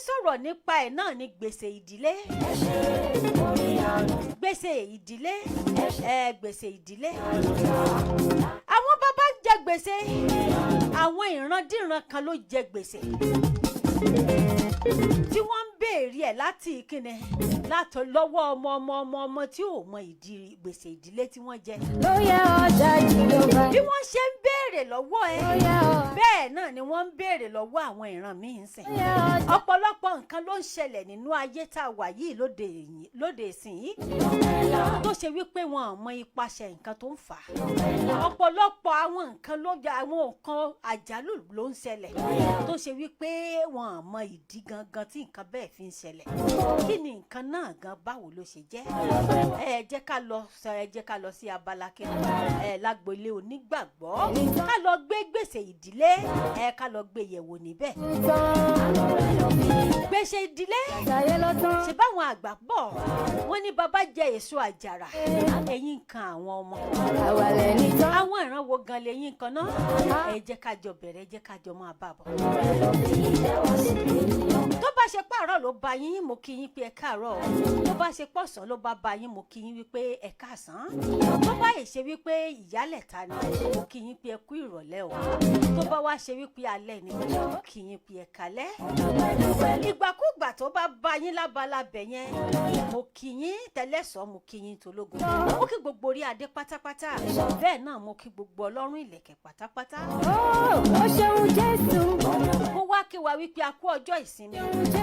Sọ̀rọ̀ nípa ẹ̀ náà ni gbèsè ìdílé. Gbèsè ìdílé ẹ, gbèsè ìdílé. Àwọn bàbá ń jẹ gbèsè, àwọn ìrandíran kan ló jẹ gbèsè tí wọ́n ń béèrè ẹ̀ láti ìkíni látọ̀ lọ́wọ́ ọmọ ọmọ ọmọ ọmọ tí ò mọ ìdí gbèsè ìdílé tí wọ́n jẹ. Ló yẹ ọjà Jèhófà. Bí wọ́n ṣe ń béèrè lọ́wọ́ ẹ, Ló yẹ ọ. bẹ́ẹ̀ náà ni wọ́n ń béèrè lọ́wọ́ àwọn ìran míì ń sìn. Ló yẹ ọjà. Ọ̀pọ̀lọpọ̀ nǹkan ló ń ṣẹlẹ̀ nínú ayé tá a wà yìí lóde ìsìn yìí tó ṣe wípé wọn ò mọ ipasẹ̀ nǹkan tó ń fà á. Ọ̀pọ̀lọpọ̀ àwọn nǹkan ló àwọn nǹkan àjálù ló ń ṣẹlẹ̀ tó ṣe wípé wọn ò mọ ìdí gangan tí nǹkan bẹ́ẹ̀ fi ń ṣẹlẹ̀. Kí ni nǹkan náà gan? Báwo ló ṣe jẹ́? Ẹ jẹ́ ká lọ sí abala kí ẹ lágboolé onígbàgbọ́, ká lọ gbé gbèsè ìdílé ẹ, ká lọ gbé yẹ̀wò níbẹ̀. Gbèsè ìdílé. Ṣayé ló tán. Ṣe báwọn àgbà bọ̀, wọ́n ní bàbá jẹ èso àjàrà, eyín kan àwọn ọmọ. Àwàlẹ̀ ní tán. Àwọn ìran wo gan lẹ́yìn kan náà? Ẹ jẹ́ ká jọ bẹ̀rẹ̀, ẹ jẹ́ ká jọ máa bá bọ̀. Tó bá ṣe pààrọ̀ ló bá yín, mo kí yín pé ẹ káàárọ̀ o. Tó bá ṣe pọ̀sán ló bá bá yín, mo kí yín wípé ẹ káàsán. Tó bá yìí ṣe wípé ìyálẹ̀ta ni, mo kí yín pé ẹ kú ìrọ̀lẹ́ o. Tó bá wá ṣe wípé alẹ́ ni, mo kí yín pé ẹ kálẹ́. Ìgbàkúgbà tó bá bá yín lábalábẹ̀ yẹn, mo kí yín tẹlẹ́sọ̀, mo kí yín tológun, mo kí gbogbo orí adé pátápátá, bẹ́ẹ̀ náà mo kí gbogbo ọlọ́run ìlẹ̀kẹ̀ pátápátá. Ó ó ṣeun Jésù. Mo wá kí wa wípé a kú ọjọ́ ìsinmi.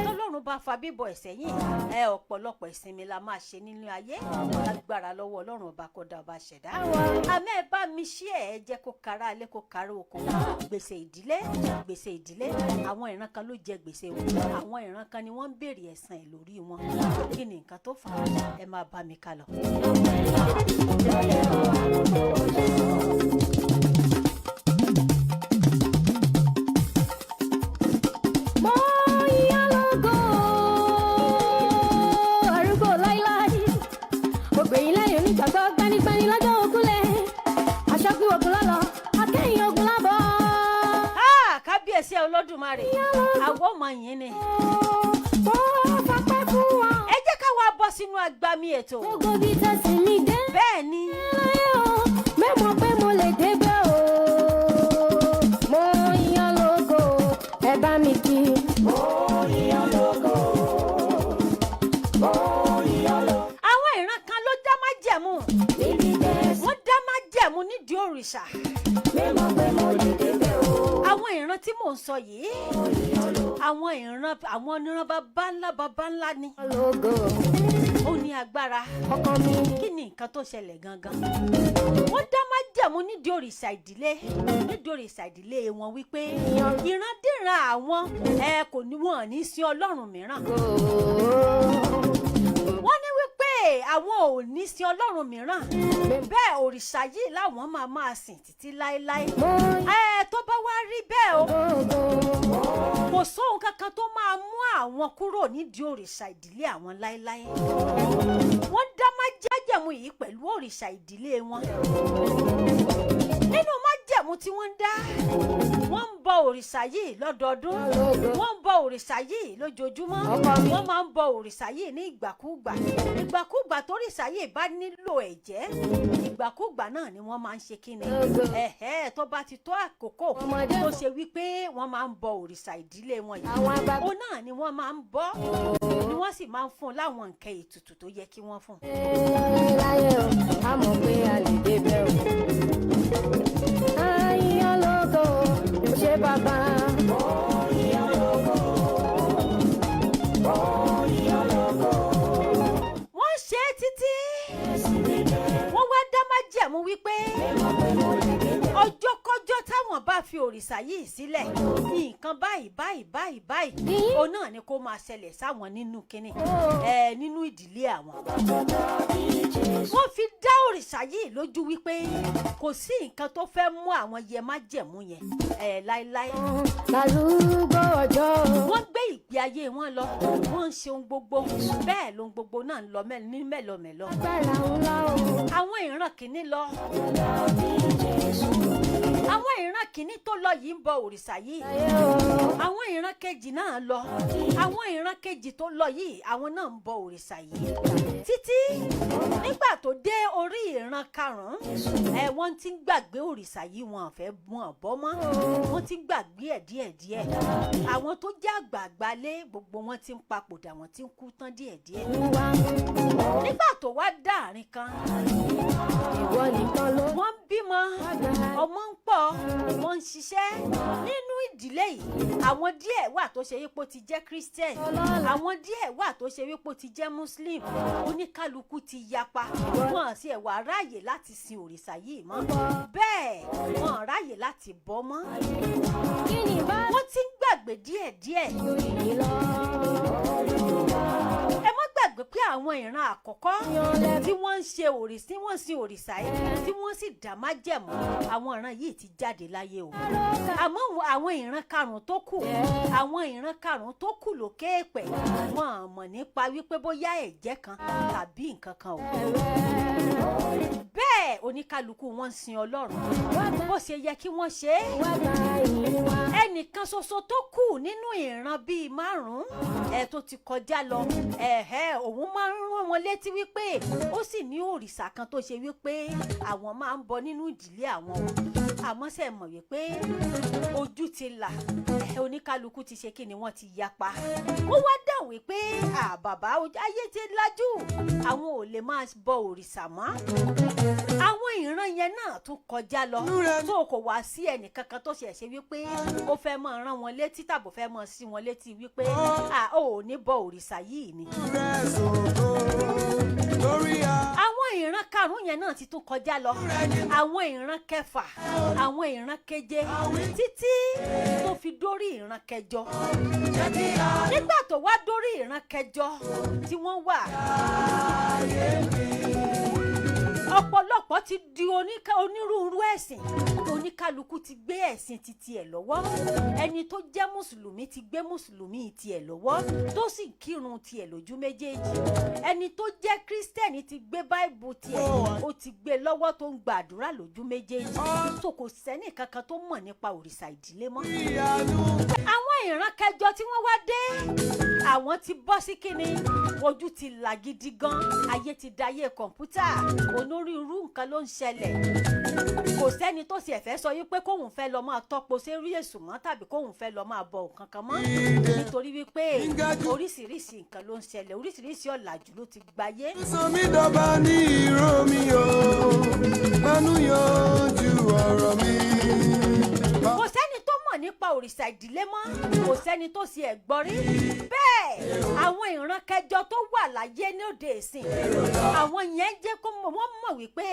Tọ́lọ́run bá fa bíbọ̀ ẹ̀sẹ̀ yìí ẹ, ọ̀pọ̀lọpọ̀ ìsinmi la máa ṣe nínú ayé lágbára lọ́wọ́ Ọlọ́run Ọba kọ́dà ọba ṣẹ̀dá. Àmọ́ ẹ bá mi ṣí ẹ̀, ẹ jẹ́ kó kára alẹ́, kó kára oko. Gbèsè ìdílé, gbèsè ìdílé. Àwọn ìran kan ló jẹ gbèsè o, àwọn ìran kan ni wọ́n ń béèrè ẹ̀san ẹ̀ lórí wọn. Kí ni nǹkan tó fà á? Ẹ máa bá mi ká lọ. Mo yìn lógo, arúgbó láíláí. Mo gbè yín lẹ́yìn onígbàgbọ́, gbanigbani lọ́jọ́ ògúnlẹ̀. Aṣọ́gun ogun lọ́lọ́, akẹ́yìn ogun lábọ̀. Ah, kábíyèsí ẹ Olódùmarè, àwọn ọmọ yìí ni. Mo fapẹ́ fún wa. Ẹ jẹ́ ká wá bọ́ sínú agbami ètò. Gbogbo bí tẹ̀sí mi dé. Bẹ́ẹ̀ ni. Láyé o, mẹ́mọ̀ pé mo lè débẹ̀ o. Mo yìn lógo, ẹ bá mi kí. Àwọn ìran kan ló dá májẹ̀mú, wọ́n dá májẹ̀mú nídìí òrìṣà. Àwọn ìran tí mò ń sọ yìí, àwọn ìran, àwọn ìran bàbá ńlá bàbá ńlá ni. Lógo. Ó ní agbára. Ọkọ mi. Kí ni nǹkan tó ṣẹlẹ̀ gangan? Wọ́n dá májẹ̀mú nídìí òrìṣà ìdílé, nídìí òrìṣà ìdílé wọn wípé ìrandíran àwọn ẹ kò ní wọn ní sin ọlọ́run mìíràn. Wọ́n ní wípé àwọn ò ní sin ọlọ́run mìíràn, bẹ́ẹ̀ òrìṣà yìí làwọn máa máa sìn títí láéláé. Mo Ẹ tó bá wá rí bẹ́ẹ̀ o, lógo. kò sóhun kankan tó máa mú àwọn kúrò nídìí òrìṣà ìdílé àwọn láéláé. Wọ́n dá májẹ̀mú yìí pẹ̀lú òrìṣà ìdílé wọn. Nínú májẹ̀mú tí wọ́n ń dá, wọ́n ń bọ òrìṣà yìí lọ́dọọdún, wọ́n ń bọ òrìṣà yìí lójoojúmọ́, wọ́n máa ń bọ òrìṣà yìí ní ìgbàkúùgbà. Ìgbàkúùgbà tórìṣà yìí bá nílò ẹ̀jẹ̀, ìgbàkúùgbà náà ni wọ́n máa ń ṣe kíni ẹ̀hẹ́ tó bá ti tó àkókò tó ṣe wípé wọ́n máa ń bọ òrìṣà ìdílé wọn yìí, Àwọn àgbà. ó náà ni wọ́n máa ń bọ, ni wọ́n sì máa ń fún láwọn nǹkan ètùtù tó yẹ kí wọ́n fún. Láyé o, a mọ̀ pé a lè débẹ̀ o. Àyàn lógo, ó ṣe bàbá. Wọ́n ṣe é títí, wọ́n wá dá májẹ̀mú wípé ọjọ́kọ́jọ́ táwọn bá fi òrìṣà yìí sílẹ̀, nǹkan báyìí báyìí báyìí báyìí òun náà ni kó máa ṣẹlẹ̀ sáwọn nínú kínní ẹ, nínú ìdílé àwọn. Wọ́n fi dá òrìṣà yìí lójú wípé kò sí nǹkan tó fẹ́ mú àwọn yẹ májẹ̀mú yẹn ẹ láéláé. Lárúgbó ọjọ́. Wọ́n gbé ìgbé ayé wọn lọ, wọ́n ń ṣe ohun gbogbo, bẹ́ẹ̀ lohun gbogbo náà ń lọ ní mẹ́lọmẹ́lọ. Agbára ńlá o. Àwọn ìran kìíní lọ. Àwọn ìran kìíní tó lọ yìí ń bọ òrìṣà yìí. Àwọn ìran kejì náà lọ. Àwọn ìran kejì tó lọ yìí, àwọn náà ń bọ òrìṣà yìí títí nígbà tó dé orí ìran karùn-ún ẹ, wọ́n ti ń gbàgbé òrìṣà yìí. Wọn fẹ́ wọn bọ́ mọ́, wọ́n ti ń gbàgbé ẹ̀ díẹ̀díẹ̀. Àwọn tó jẹ́ àgbààgbà lé gbogbo wọn ti ń papòdà, wọ́n ti ń kú tán díẹ̀díẹ̀. Nígbà tó wá dáàrin kan, Ìwọ nìkan ló wọ́n ń bímọ, ọmọ ń pọ̀, wọ́n ń ṣiṣẹ́ nínú ìdílé yìí. Àwọn díẹ̀ wà tó ṣe wípé ó ti jẹ́ Christian, àwọn díẹ̀ wà tó ṣe wípé ó ti jẹ́ Muslim. Oníkálukú ti yapa, wọn sì ẹ̀ wá ráàyè láti sin òrìṣà yìí mọ́, bẹ́ẹ̀ wọn ráàyè láti bọ́ mọ́. Kí ni bá Wọ́n ti ń gbàgbé díẹ̀díẹ̀. ju ìyìn lọ. Ẹ má gbàgbé pé àwọn ìran àkọ́kọ́ tí wọ́n ń ṣe òrìṣà, tí wọ́n ń sin òrìṣà yìí, tí wọ́n sì dá májẹ̀mú, àwọn ìran yìí ti jáde láyé o. Àmọ́ àwọn ìran karùn-ún tó kù, àwọn ìran karùn-ún tó kù lókè èèpẹ̀, wọn ò mọ̀ nípa wípé bóyá ẹ̀jẹ̀ kan tàbí nǹkan kan o. Bẹ́ẹ̀ oníkálukú wọn ń sin Ọlọ́run bó ṣe yẹ kí wọ́n ṣe é. Wá gba ìyìn wa. Ẹnìkan ṣoṣo tó kù nínú ìran bíi márùn-ún ẹ tó ti kọjá lọ ẹ̀hẹ́, òun máa ń rán wọn létí wípé ó sì ní òrìṣà kan tó ṣe wípé àwọn máa ń bọ nínú ìdílé àwọn o. Àmọ́ ṣe mọ̀ wípé ojú ti là ẹ, oníkálukú ti ṣe kí ni, wọ́n ti yapa. Wọ́n wá dáhùn wípé à bàbá, ayé ti lajú, àwọn ò lè máa bọ òrìṣà mọ́. Àwọn ìran yẹn náà tún kọjá lọ, tó kò wá sí ẹnìkankan tó ṣe ṣe wípé ó fẹ́ máa rán wọn létí tàbí ó fẹ́ máa sí wọn létí wípé à ó ò ní bọ òrìṣà yìí ni. Àwọn ìran karùn-ún yẹn náà ti tún kọjá lọ, àwọn ìran kẹfà, àwọn ìran keje, títí tó fi dórí ìran kẹjọ. Nígbà tó wá dórí ìran kẹjọ tí wọ́n wà, ọ̀pọ̀lọpọ̀ ti di onírúurú ẹ̀sìn, oníkálukú ti gbé ẹ̀sìn titi ẹ̀ lọ́wọ́. Ẹni tó jẹ́ mùsùlùmí ti gbé mùsùlùmí tiẹ̀ lọ́wọ́, tó sì kírun tiẹ̀ lójú méjèèjì. Ẹni tó jẹ́ kírísítẹ́nì ti gbé báìbù tiẹ̀, ó ti gbé lọ́wọ́, tó ń gbàdúrà lójú méjèèjì. Tó kò sẹ́nì kankan tó mọ̀ nípa òrìṣà ìdílé mọ́. Àwọn ìran kẹjọ tí wọ́n wá dé, àwọn ti bọ́ sí kínní, ojú ti là gidi gan, ayé ti dayé kọ̀ǹpútà, onírúurú nǹkan ló ń ṣẹlẹ̀. Kò sẹ́ni tó sì ẹ̀fẹ́ sọ wípé kóun fẹ́ lọ máa tọ́po sérí èṣù mọ́ tàbí kóun fẹ́ lọ máa bọ nǹkan kan mọ́, nítorí wípé oríṣiríṣi nǹkan ló ń ṣẹlẹ̀, oríṣiríṣi ọ̀làjú ló ti gbayé. Sọ mí dọba ní ìró mi o, mánú yanjú ọ̀rọ̀ mi. Kò sẹ́ni tó mọ̀ nípa òrìṣà ìdílé mọ́, kò sẹ́ni tó ṣe ẹ̀ gbọ́ rí. Bẹ́ẹ̀ àwọn ìran kẹjọ tó wà láyé ní òde ìsìn, àwọn yẹn jẹ́ kó mọ̀, wọ́n mọ̀ wípé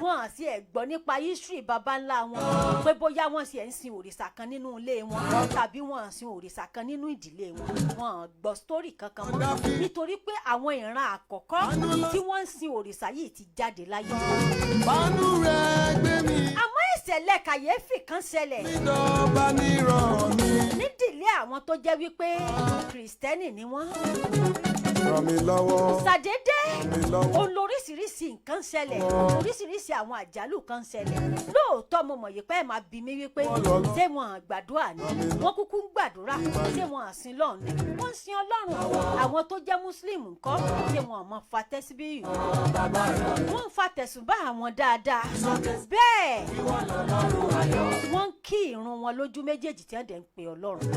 wọ́n á sì ẹ̀ gbọ́ nípa history baba ńlá wọn, pé bóyá wọ́n sì ẹ̀ ń sin òrìṣà kan nínú ilé wọn tàbí wọ́n á sin òrìṣà kan nínú ìdílé wọn. Wọ́n á gbọ́ story kankan mọ́, nítorí pé àwọn ìran àkọ́kọ́ tí wọ́n ń sin òrìṣà yìí ti jáde láyé. Mánú rẹ̀ gbé mi Àmọ́ ìṣẹ̀lẹ̀ kàyéfì kan ṣẹlẹ̀ dọba ní ìrọ̀ mi. nídìílé àwọn tó jẹ́ wípé kìrìsìtẹ́nì ni wọ́n. Ràn mí lọ́wọ́. Ṣàdédé Ràn mí lọ́wọ́. ó lóríṣiríṣi nǹkan ṣẹlẹ̀, oríṣiríṣi àwọn àjálù kan ṣẹlẹ̀. Lóòótọ́ mo mọ̀ yìí pé ẹ máa bi mí wípé ṣé wọn à gbàdúrà ni? Wọ́n kúkú ń gbàdúrà. Ṣé wọn à sin lọ́run ni? Wọ́n ń sin Ọlọ́run. Àwọn tó jẹ́ mùsùlùmí ńkọ́? Ṣé wọn ò mọ fa tẹ́síbíyù? Wọ́n ń fa tẹ̀sùbá àwọn dáadáa. Bẹ́ẹ̀ wọ́n ń kí ìrun wọn lójú méjèèjì tí wọ́n dẹ̀ ń pe Ọlọ́run.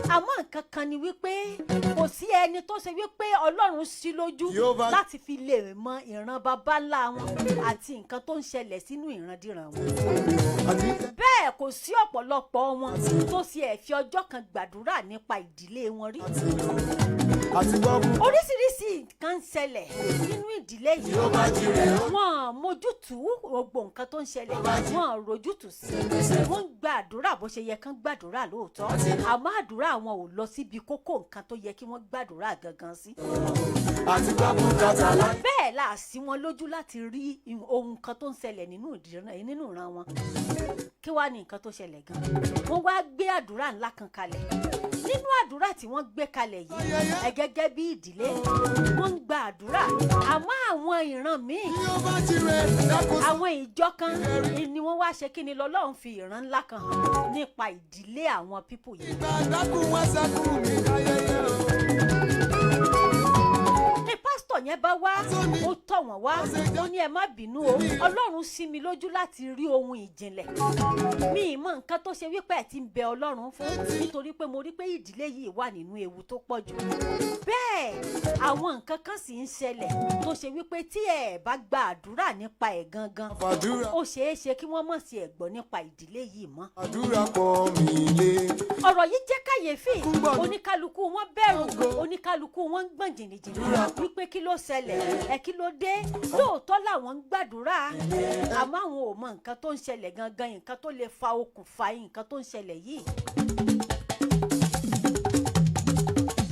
Àmọ́ nǹkan kan ni wípé kò sí ẹni tó ṣe wípé Ọlọ́run sí lójú láti fi lè mọ ìran baba ńlá wọn àti nǹkan tó ń ṣẹlẹ̀ sínú ìrandíran wọn. Àti Bẹ́ẹ̀ kò sí ọ̀pọ̀lọpọ̀ wọn tó ṣe ẹ̀ fi ọjọ́ kan gbàdúrà nípa ìdílé wọn rí. Àti gbọ́ bú. Oríṣiríṣi nǹkan ń ṣẹlẹ̀ nínú ìdílé yìí, wọn mójútùú gbogbo nǹkan tó ń ṣẹlẹ̀, wọn rojútùú sí. Wọ́n ń gba àdúrà bó ṣe yẹ kán gbàdúrà lóòótọ́, àmọ́ àdúrà wọn ò lọ síbi kókó nǹkan tó yẹ kí wọ́n gbàdúrà gangan sí. Àti gbọ́ bùkátà láì. Bẹ́ẹ̀ la sí wọn lójú láti rí ohun kan tó ń ṣẹlẹ̀ nínú ìdíran, nínú ìran wọn. Kí wàá ní nǹkan tó ṣẹlẹ̀ gan? Wọ́n wá gbé àdúrà ńlá kan kalẹ̀ nígbà Nínú àdúrà tí wọ́n gbé kalẹ̀ yìí, ẹ gẹ́gẹ́ bí ìdílé, wọ́n ń gba àdúrà, àmọ́ àwọn ìran míì, Bí ó bá ti rẹ̀ dákun àwọn ìjọ kan ni wọ́n wá ṣe kí ni lọ́lọ́run fi ìran ńlá kan hàn nípa ìdílé àwọn people yìí. Ìgbà dákun wá sẹ́kùn mi ayẹyẹ o. Ní pásítọ̀ yẹn bá wá, ó tọ̀ wọ́n wá, ó ní, "Ẹ má bínú o, Ọlọ́run sí mi lójú láti rí ohun ìjìnlẹ̀. Mi ì mọ nǹkan tó ṣe wípé ẹ̀ ti ń bẹ Ọlọ́run fún, nítorí pé mo rí pé ìdílé yìí wà nínú ewu tó pọ̀ jù. Bẹ́ẹ̀ àwọn nǹkan kan sì ń ṣẹlẹ̀ tó ṣe wípé tí ẹ bá gba àdúrà nípa ẹ̀ gangan, Fàdúrà. ó ṣeé ṣe kí wọ́n mọ̀ sí ẹ̀gbọ́n nípa ìdílé yìí mọ́." Àdúrà pọ̀ mí lé. Ọ̀rọ̀ yìí jẹ́ kàyéfì. Oníkálukú wọn bẹ̀rù, oníkálukú wọn ń gbọ̀n jìnnìjìnnì wípé kí ló ṣẹlẹ̀ ẹ? Kí ló dé? Lóòótọ́ làwọn ń gbàdúrà, àmọ́ àwọn ò mọ nǹkan tó ń ṣẹlẹ̀ gangan, nǹkan tó lè fa okùnfà nǹkan tó ń ṣẹlẹ̀ yìí.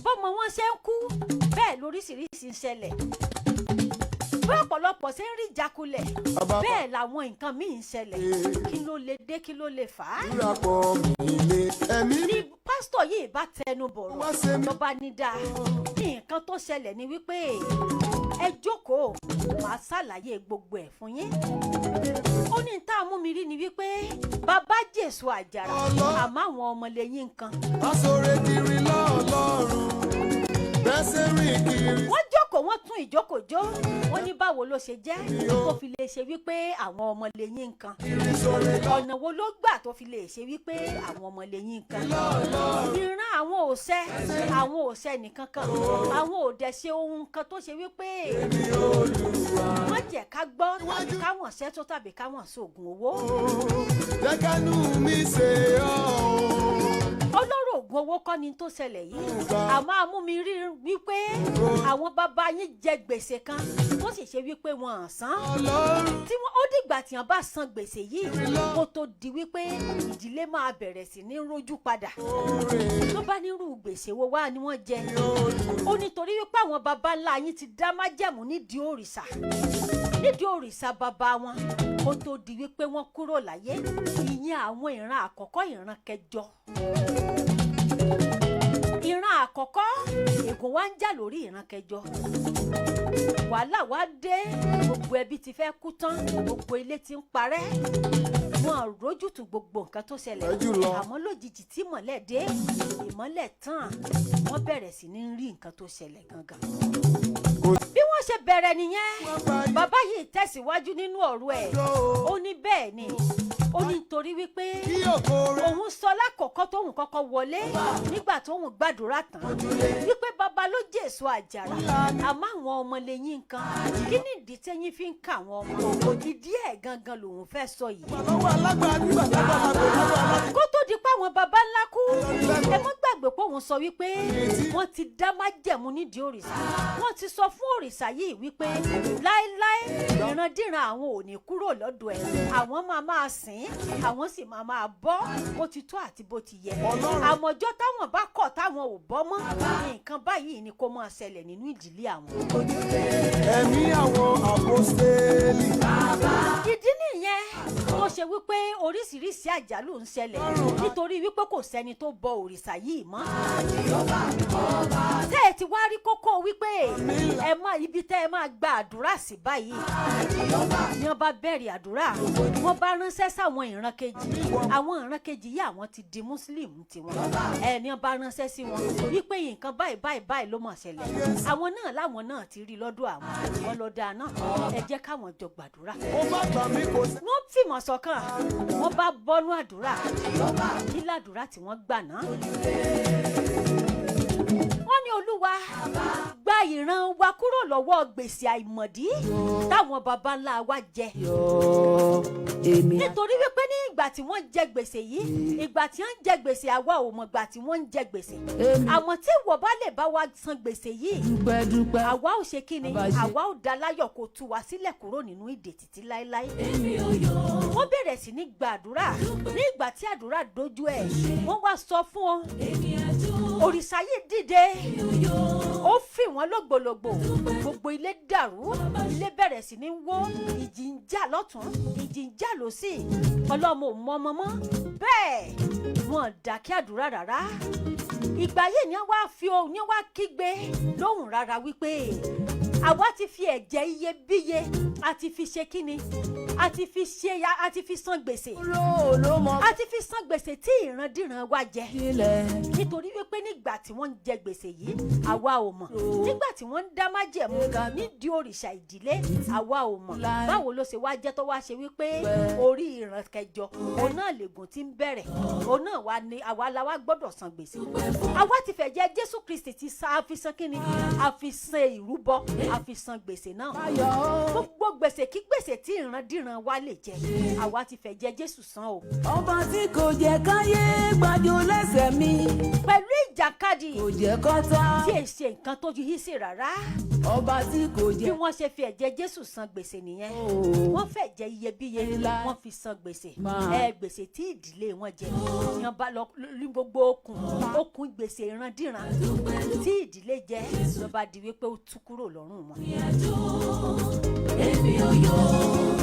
Bọ́mọ wọn ṣe ń kú, bẹ́ẹ̀ lóríṣiríṣi ń ṣẹlẹ̀. Bí ọ̀pọ̀lọpọ̀ ṣe ń rí ìjákulẹ̀, bẹ́ẹ̀ làwọn nǹkan míì ń ṣẹlẹ̀. Kí ló lè dé? Kí ló lè fà á? Àdúrà pọ̀ mí lé. Ẹ̀mí Ní pásítọ̀ yìí bá tẹnu bọ̀rọ̀, Wá ṣe mí. ló bá ní dáa, nǹkan tó ṣẹlẹ̀ ni wípé ẹ jókòó, màá ṣàlàyé gbogbo ẹ̀ fún yín. Ó ní tá a mú mi rí ni wípé bàbá jèso àjàrà, àmọ́ àwọn ọmọlẹ́yìn nǹkan. Aṣọre kiri lọ́ọ̀lọ́run. Bẹ́sẹ̀ rìn kiri. Wọ́n jókòó, wọ́n tún ìjókòó jó. Wọ́n ní báwo ló ṣe jẹ́ tó fi lè ṣe wípé àwọn ọmọlẹ́yìn nǹkan? Kiri sóre lọ. Ọ̀nà wo ló gbà tó fi lè ṣe wípé àwọn ọmọlẹ́yìn nǹkan? Ìran àwọn òṣẹ, àwọn òṣẹ nìkan kan, àwọn ò dẹ̀ ṣe ohun kan tó ṣe wípé Ní Olúwa. wọ́n jẹ́ ká gbọ́ tàbí káwọn ṣẹ́tó tàbí káwọn ṣoògùn owó. Jẹ́ kánú mi ṣe ọ́ o. Ọlọ́rọ̀ ògùn owó kọ́ ni tó ṣẹlẹ̀ yìí, àmọ́ amúmi rí wípé àwọn bàbá yín jẹ gbèsè kan tó sì ṣe wípé wọn ò san, Ọlọ́run. tí wọ́n ó dìgbà tí wọ́n bá san gbèsè yìí kó tó di wípé ìdílé máa bẹ̀rẹ̀ sí ní rójú padà. Tó bá nírú gbèsè wo wá ni wọ́n jẹ? Ó nítorí wípé àwọn baba ńlá yín ti dá májẹ̀mú nídìí òrìṣà bàbá wọn kó tó di wípé wọ́n kúrò láyé. Ìyẹn àwọn ìran àkọ́kọ́, ìran kẹjọ, ìran àkọ́kọ́. Ègún wa ń jà lórí ìran kẹjọ, wàhálà wá dé, gbogbo ẹbí ti fẹ́ kú tán, gbogbo ilé ti ń parẹ́, wọn ò rójútùú gbogbo nǹkan tó ṣẹlẹ̀. Pẹ́ jùlọ. Àmọ́ lójijì tí ìmọ́lẹ̀ dé, ìmọ́lẹ̀ tàn, wọ́n bẹ̀rẹ̀ sí ní rí nǹkan tó ṣẹlẹ̀ gangan. Bí wọ́n ṣe bẹ̀rẹ̀ nìyẹn. Bàbá yìí tẹ̀síwájú nínú ọ̀rọ̀ ẹ̀. Ó ní bẹ́ẹ̀ ni, ó ní nítorí wípé Kí ògo rẹ̀. òun sọ lákọ̀ọ́kọ́ tóun kọ́kọ́ wọlé nígbà tóun gbàdúrà tán wípé bàbá ló jèso àjàrà, àmọ́ àwọn ọmọ lẹ́yìn nǹkan. Kí ni ìdí tẹ́yìn fi ń ka àwọn ọmọ? Ìdí ẹ̀ gangan lòun fẹ́ sọ yìí. Lọ́wọ́ alágbà nígbà tágbà máa gbé lọ́wọ́ alágbà. Kó tó di pé àwọn baba ńlá kú, ẹ mọ́ gbàgbé pé òun sọ wípé wọ́n ti dá májẹ̀mú nídìí òrìṣà. Wọ́n ti sọ fún òrìṣà yìí wípé láéláé, ìrandíran àwọn ò ní kúrò lọ́dọ̀ ẹ̀, àwọn máa máa sìn, àwọn sì máa máa bọ́ bó ti tó àti bó ti yẹ. Àmọ̀jọ́ táwọn bá kọ̀ táwọn ò bọ́ mọ́, nǹkan báyìí ni kó máa ṣẹlẹ̀ nínú ìdílé àwọn. Ẹ̀mí àwọn àpọ́stélì. Ìdí nìyẹn tó ṣe wípé oríṣiríṣi àjálù ń ṣẹlẹ̀, nítorí wípé kò sẹ́ni tó bọ òrìṣà yìí mọ́. Tẹ́ ẹ ti wá rí kókó wípé ẹ má ibi tẹ́ ẹ máa gba àdúrà sí báyìí ni wọ́n bá bẹ̀rẹ̀ àdúrà. Wọ́n bá ránṣẹ́ sáwọn ìran kejì. Àwọn ìran kejì yìí, àwọn ti di Muslim tiwọn. Ẹ ní wọ́n bá ránṣẹ́ sí wọn wípé nǹkan báyìí báyìí báyìí ló mọ̀ ṣẹlẹ̀. Àwọn náà láwọn náà ti rí lọ́dọ̀ àwọn. Wọn lọ dáa náà, ẹ jẹ́ káwọn jọ gbàdúrà. Ó má gbà mí kò sí. Wọ́n fìmọ̀ ṣọ̀kan, wọ́n bá bọ́nú àdúrà. Kí làdúrà tí wọ́n gbà náà? Wọ́n ní, "Olúwa, gba ìran wa kúrò lọ́wọ́ gbèsè àìmọ̀dí táwọn baba ńlá wa jẹ," èmi nítorí wípé ní ìgbà tí wọ́n jẹ gbèsè yìí, ìgbà tí wọ́n ń jẹ gbèsè, àwa ò mọ̀ ìgbà tí wọ́n ń jẹ gbèsè. Èmi Àmọ́ tí ìwọ bá lè bá wa san gbèsè yìí, dúpẹ́ dúpẹ́. àwa ò ṣe kí ni? Bàbá ṣe. Àwa ò dá láyọ̀, kó tú wa sílẹ̀ kúrò nínú ìdè títí láéláé. Wọ́n bẹ̀rẹ̀ sí ní gbàdúrà. Ní ìgbà tí àdúrà dojú ẹ̀, wọ́n wá sọ fún ọ, òrìṣà yìí dìde, ó fì wọ́n lógbòlògbò, gbogbo ilé dàrú, ilé bẹ̀rẹ̀ sí ní wó, ìjì ń jà lọ́tún, ìjì ń jà lọ́sì, ọlọ́mọ ò mọ ọmọ mọ́. Bẹ́ẹ̀ wọn dákẹ́ àdúrà rárá. Ìgbà yìí ni wọ́n á fi ohùn, ni wọ́n á kígbe lóhùn rárá wípé àwa ti fi ẹ̀jẹ̀ iyebíye, a ti fi ṣe kíni, a ti fi ṣe, a ti fi san gbèsè. Ló ló mọ A ti fi san gbèsè tí ìrandíran wa jẹ, ilẹ̀. nítorí wípé nígbà tí wọ́n ń jẹ gbèsè yìí, àwa ò mọ̀. Nígbà tí wọ́n ń dá májẹ̀mú nídìí òrìṣà ìdílé, àwa ò mọ̀. Báwo ló ṣe wá jẹ́ tó wá ṣe wípé orí ìran kẹjọ òun náà lègùn tí ń bẹ̀rẹ̀, òun náà wá ní àwa la wá gbọ́dọ̀ san gbèsè? Àwa ti fẹ̀jẹ̀ Jésù Kristi ti sa àfisàn kíni, àfisàn ìrúbọ, àfisàn gbèsè náà. Ayọ̀ o. Gbogbo gbèsè kí gbèsè tí ìrandíran wa lè jẹ, àwa ti fẹ̀jẹ̀ Jésù san o. Ọba tí kò jẹ́ káyé gbájú lẹ́sẹ̀ mi. Pẹ̀lú ìjàkadì Kò jẹ́ kọ́tà. tí è ṣe nǹkan tó ju hísì rárá. Ọba tí kò Bí jẹ́. wọ́n ṣe fi ẹ̀jẹ̀ Jésù san gbèsè nìyẹn. Ooo. Wọ́n fẹ̀jẹ̀ iyebíye, Ńlá. wọ́n fi san gbèsè Máa. ẹ gbèsè tí ìdílé wọn jẹ. Yan bá lọ ní gbogbo okùn okùn gbèsè ìrandíran tí ìdílé jẹ ló bá di wípé ó tú kúrò lọ́rùn wọn. Èmi ò yọ̀.